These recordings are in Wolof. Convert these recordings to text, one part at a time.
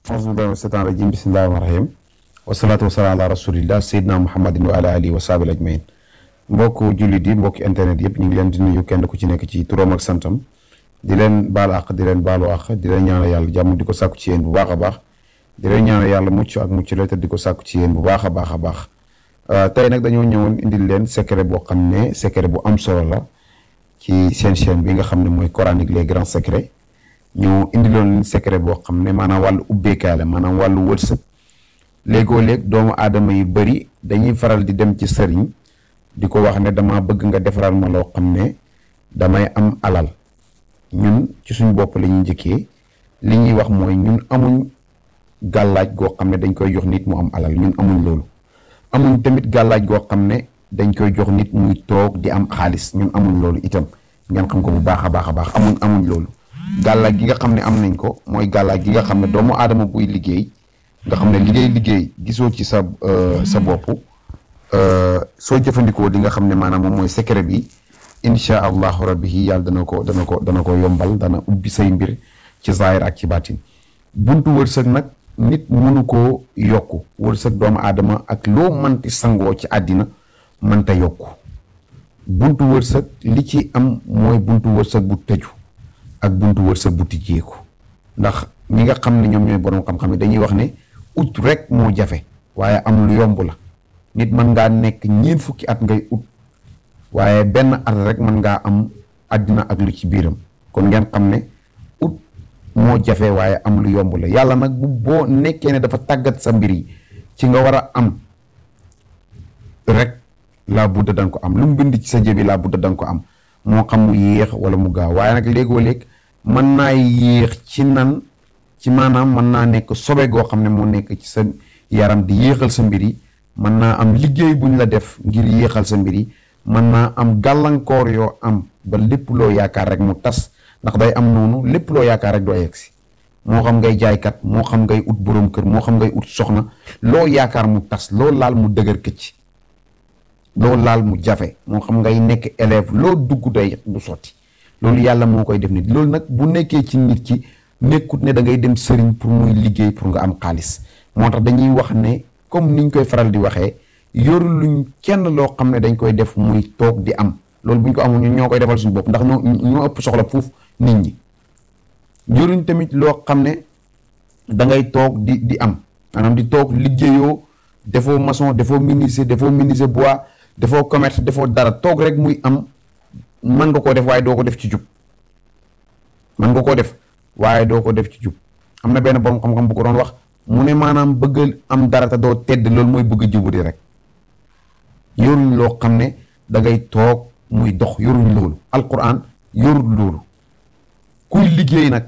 auzubillahi mina shaytaani rajiim bismillahi rahmaani rahiim wasalaatu wasalaam ala rasulillah sayyidina muhammadin wa ala alihi wa sahbihi ajmain mbokk jullit yi mbokki internet yëpp ñu ngi leen di nuyu kenn ku ci nekk ci turam ak santam di leen baal àq di leen baalu àq di leen ñaanal yàlla jàmm di ko sàkku ci yéen bu baax a baax di leen ñaanal yàlla mucc ak mucc la te di ko sàkku ci yéen bu baax a baax a baax tey nag dañoo ñëwoon indil leen secret boo xam ne secret bu am solo la ci seen chaîne bi nga xam ne mooy coranique les grands secrets ñu indiloon leen secret boo xam ne maanaam wàllu ubbeekaay la maanaam wàllu wërsëg léegoo léeg doomu aadama yu bëri dañuy faral di dem ci sëriñ di ko wax ne dama bëgg nga defaral ma loo xam ne damay am alal ñun ci suñ bopp la ñuy njëkkee li ñuy wax mooy ñun amuñ gàllaaj goo xam ne dañ koy jox nit mu am alal ñun amuñ loolu amuñ tamit gàllaaj goo xam ne dañ koy jox nit muy toog di am xaalis ñun amuñ loolu itam ngeen xam ko bu baax a baax a baax amuñ loolu gàllaaj gi nga xam ne am nañ ko mooy gàllaaj gi nga xam ne doomu aadama buy liggéey nga xam ne liggéey gisoo ci sa bopp soo jëfandikoo di nga xam ne maanaam moom mooy secret bi incha allahu rabbi yàlla dana ko yombal dana ubbi say mbir ci zaahir ak ci baatin buntu wërsëg nag nit mënu koo yokku wërsëg doomu aadama ak loo mënti sangoo ci àddina mënta yokku buntu wërsëg li ci am mooy buntu wërsëg bu tëju ak buntu wërsëg bu tijjeeku ndax ñi nga xam ne ñoom ñooy borom xam-xam yi dañuy wax ne ut rek moo jafe waaye am lu yomb la nit mën ngaa nekk ñeent fukki at ngay ut waaye benn at rek mën ngaa am àddina ak lu ci biiram kon ngeen xam ne ut moo jafe waaye am lu yomb la yàlla nag boo nekkee ne dafa tàggat sa mbir yi ci nga war a am rek laa budda danga ko am lu mu bind ci sa jëbi laa budda danga ko am moo xam mu yéex wala mu gaaw waaye nag léegoo léeg mën naa yéex ci maanaam mën naa nekk sobe goo xam ne moo nekk ci sa yaram di yéexal sa mbir yi mën naa am liggéey buñ la def ngir yéexal sa mbir yi mën naa am gàllankoor yoo am ba lépp loo yaakaar rek mu tas ndax day am noonu lépp loo yaakaar rek doo yegg si moo xam ngay jaaykat moo xam ngay ut boroom kër moo xam ngay ut soxna loo yaakaar mu tas loo laal mu dëgër këcc loo laal mu jafe moo xam ngay nekk élève loo dugg day du sotti loolu yàlla moo koy def nit loolu nag bu nekkee ci nit ki nekkut ne da ngay dem sëriñ pour muy liggéey pour nga am xaalis moo tax dañuy wax ne comme niñ koy faral di waxee yoru luñ kenn loo xam ne dañ koy def muy toog di am loolu buñ ko amul ñun ñoo koy defal suñu bopp ndax ñoo ëpp soxla fuuf nit ñi yoruñ tamit loo xam ne da ngay toog di am maanaam di toog liggéeyoo defoo maçon defoo menuisier bois defoo commerce defoo dara toog rek muy am mën nga koo def waaye doo ko def ci jub mën nga koo def waaye doo ko def ci jub am na benn borom xam-xam bu ko doon wax mu ne maanaam bëgg am dara te doo tedd loolu mooy bëgg jubu di rek yoruñ loo xam ne da ngay toog muy dox yoruñ loolu alquran yorul loolu kuy liggéey nag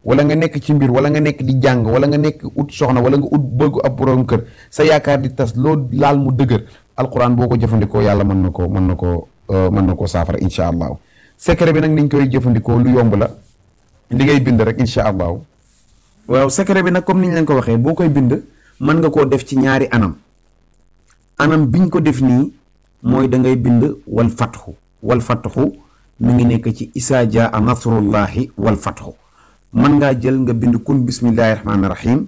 wala nga nekk ci mbir wala nga nekk di jàng wala nga nekk ut soxna wala nga ut bëgg ab borom kër sa yaakaar di tas loo laal mu dëgër alquran boo ko jëfandikoo yàlla mën na koo saafara incha allahu secret bi nag niñ koy jëfandikoo lu yomb la li ngay bind rek incha allahu waaw secret bi nag comme niñ leen ko waxee boo koy bind mën nga koo def ci ñaari anam biñ ko def nii mooy da ngay bind wal fatxu mi ngi nekk ci isaa jaa nasrullahi wal fatxu mën ngaa jël nga bind kun bismillahi rahmaani rahim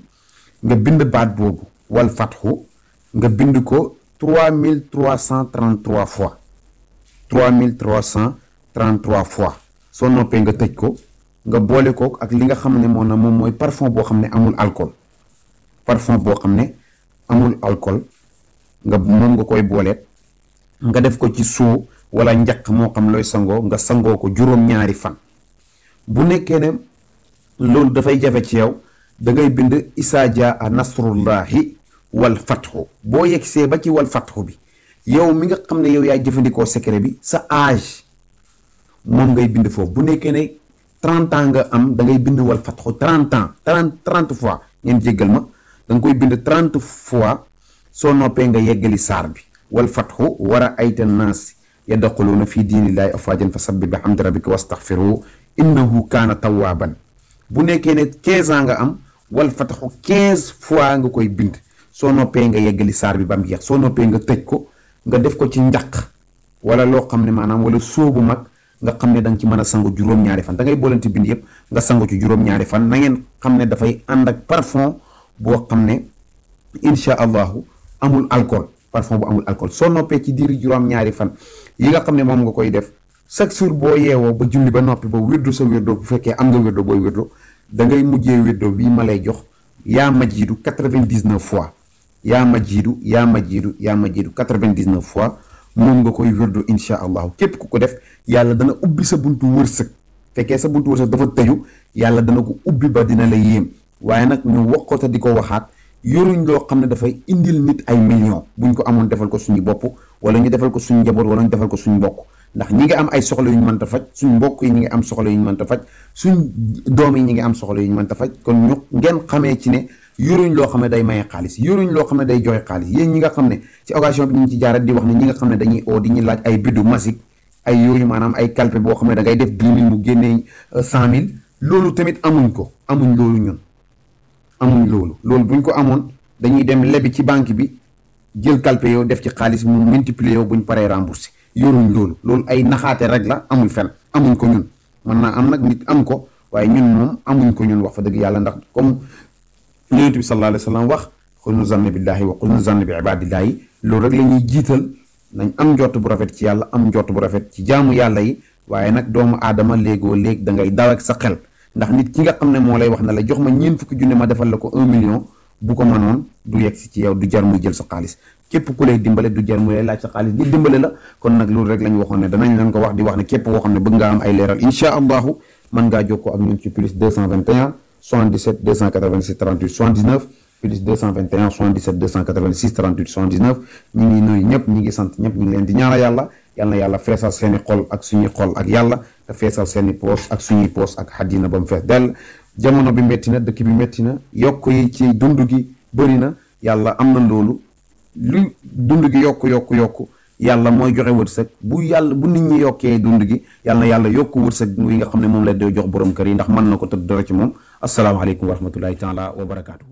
nga bind baat boobu wal fatxu nga bind ko 3333 fois 3333 fois soo noppee nga tëj ko nga boole ko ak li nga xam ne moom mooy parfum boo xam ne amul alcool moom nga koy booleet nga def ko ci suu wala njaq moo xam looy sangoo nga sangoo ko juróom-ñaari fan bu nekkee ne loolu dafay jafe ci yow da ngay bind isaa jaa nasrullahi wal fatxu boo yegsee ba ci wal fatxu bi yow mi nga xam ne yow yaay jëfandikoo secret bi sa âge moom ngay bind foofu bu nekkee ne 30 ans nga am da ngay bind wal fatxu 30 ans 30 fois ngeen jéggal ma da nga koy bind 30 fois soo noppee nga yeggali saar bi wal fatxu war a ayta naas yadxuluuna fi diinillaahi afwaajan fasabbih bihamdi rabbika wastaxfiruhu innahu kaana tawwaaban bu nekkee ne 15 ans nga am wal fatxu 15 fois nga koy bind soo noppee nga yeggali saar bi ba mu jeex soo noppee nga tëj ko nga def ko ci njaq wala loo xam ne maanaam wala sóobu mag nga xam ne da nga ci mën a sangu juróom-ñaari fan da ngay boolante bind yëpp nga sangu ci juróom-ñaari fan na ngeen xam ne dafay ànd ak parfum boo xam ne incha allahu amul alcool, parfum bu amul alcool. soo noppee ci diiri juróom-ñaari fan yi nga xam ne moom nga koy def chaque jour boo yeewoo ba julli ba noppi ba wirdu sa wirdo, bu fekkee am nga wirdo booy wirdo da ngay mujjee wirdo bii ma lay jox yaa majiidu 99 fois, yaa majiidu 99 fois moom nga koy wirdo incha allahu. képp ku ko def yàlla dana ubbi sa buntu wërsëg. fekkee sa buntu wërsëg dafa tëju yàlla dana ko ubbi ba dina la yéem. waaye nag ñu wax ko te di ko waxaat, yoruñ loo xam ne dafay indil nit ay millions. buñ ko amoon defal ko suñu bopp wala ñu defal ko suñu njaboot wala ñu defal ko suñu mbokk, ndax ñi ngi am ay soxla yu ñu mënta faj, suñ mbokk yi ñi ngi am soxla yu ñu mënta faj, suñ doom yi ñi ngi am soxla yu ñu mënta faj. kon ñu ngeen xamee ci ne yoruñ loo xam ne day maye xaalis, yoruñ loo xam ne day joxe xaalis. yéen ñi nga xam ne ci occasion bi ñu ci jaarat di wax ne ñi nga xam ne dañuy oo di ñu laaj ay biddu magique ay yooyu, maanaam ay calpe boo xam ne da ngay def 10 000 mu génnee 100 000, loolu tamit amuñ ko, amuñ loolu ñun amuñ loolu. loolu buñ ko amoon dañuy dem lebi ci banque bi jël calpe yow def ci xaalis mu multiplier yow buñ paree remboursé. yoruñ loolu ay naxaate rek la, amul fen, amuñ ko ñun. mën naa am nag nit am ko waaye ñun moom amuñ ko ñun wax fa dëgg yàlla. ndax comme Yonent bi sallallahu alayhi wa sallam wax xulnu zanni billahi wa xulnu zanni bi ibadillahi, loolu rek la ñuy jiital. nañ am njort bu rafet ci yàlla, am njort bu rafet ci jaamu yàlla yi. waaye nag doomu aadama léegoo léeg da ngay daw ak sa xel, ndax nit ki nga xam ne moo lay wax na la jox ma 40 junne ma defal la ko 1 million, bu ko mënoon du yegg si ci yow, du jar muy jël sa xaalis. képp ku lay dimbale du jar mu lay laaj sa xaalis ngir dimbale la. kon nag loolu rek la ñu waxoon ne danañ leen ko wax di wax ne képp koo xam ne bëgg ngaa am ay leeral incha allahu mën ngaa jokkoo ak ñun ci plus 221 77 286 38 79 plus 221 77 286 38 79. ñi ngi nuyu ñëpp, ñi ngi sant ñëpp, ñi ngi leen di ñaanal yàlla yal na yàlla feesal seeni xol ak suñuy xol ak yàlla, te feesal seeni poos ak suñuy poos ak xaddina ba mu fees dell. jamono bi métti na, dëkk bi métti na, yokk yi ci dund gi bëri na, yàlla am na loolu. lu dund gi yokku yàlla mooy joxe wërsëg. bu nit ñi yokkee dund gi yàlla na yàlla yokk wërsëg yi nga xam ne moom la day jox borom kër yi, ndax mën na ko tëdd dara ci moom. asalaamaaleykum wa rahmatullahi taala wa barakaatu.